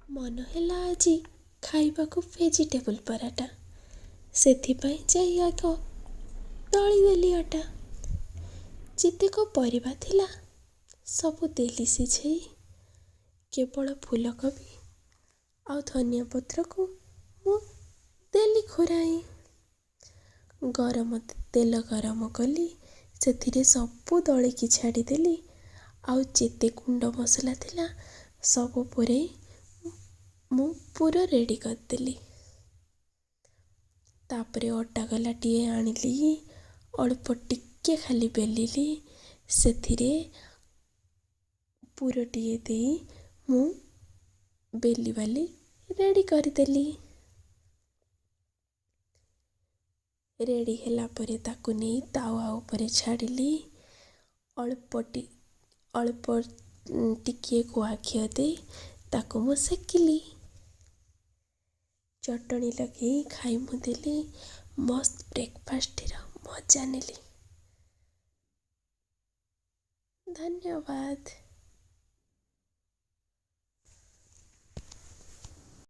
ମନ ହେଲା ଆଜି ଖାଇବାକୁ ଭେଜିଟେବୁଲ୍ ପରାଟା, ସେଥିପାଇଁ ଯାଇ ଆଗ ଦଳିଦେଲି ଅଟା। ଯେତେକ ପରିବା ଥିଲା ସବୁ ଦେଲି ସିଝେଇ, କେବଳ ଫୁଲକୋବି ଆଉ ଧନିଆ ପତ୍ରକୁ ମୁଁ ଦେଲି ଖୁରାଇ। ଗରମ ତେଲ ଗରମ କଲି, ସେଥିରେ ସବୁ ଦଳିକି ଛାଡ଼ିଦେଲି, ଆଉ ଯେତେ ଗୁଣ୍ଡ ମସଲା ଥିଲା ସବୁ ପୂରେଇ ମୁଁ ପୁର ରେଡ଼ି କରିଦେଲି। ତାପରେ ଅଟା ଗଲାଟିଏ ଆଣିଲି, ଅଳ୍ପ ଟିକିଏ ଖାଲି ବେଲିଲି, ସେଥିରେ ପୁରଟିଏ ଦେଇ ମୁଁ ବେଲିବାଲି ରେଡ଼ି କରିଦେଲି। ରେଡ଼ି ହେଲା ପରେ ତାକୁ ନେଇ ତାୱା ଉପରେ ଛାଡ଼ିଲି। ଅଳ୍ପ ଅଳ୍ପ ଟିକିଏ ଗୁଆ ଘିଅ ଦେଇ ତାକୁ ମୁଁ ସେକିଲି। ଚଟଣି ଲଗେଇ ଖାଇ ମୁଁ ଦେଲି, ମସ୍ତ ବ୍ରେକଫାଷ୍ଟଟିର ମଜା ନେଲି। ଧନ୍ୟବାଦ।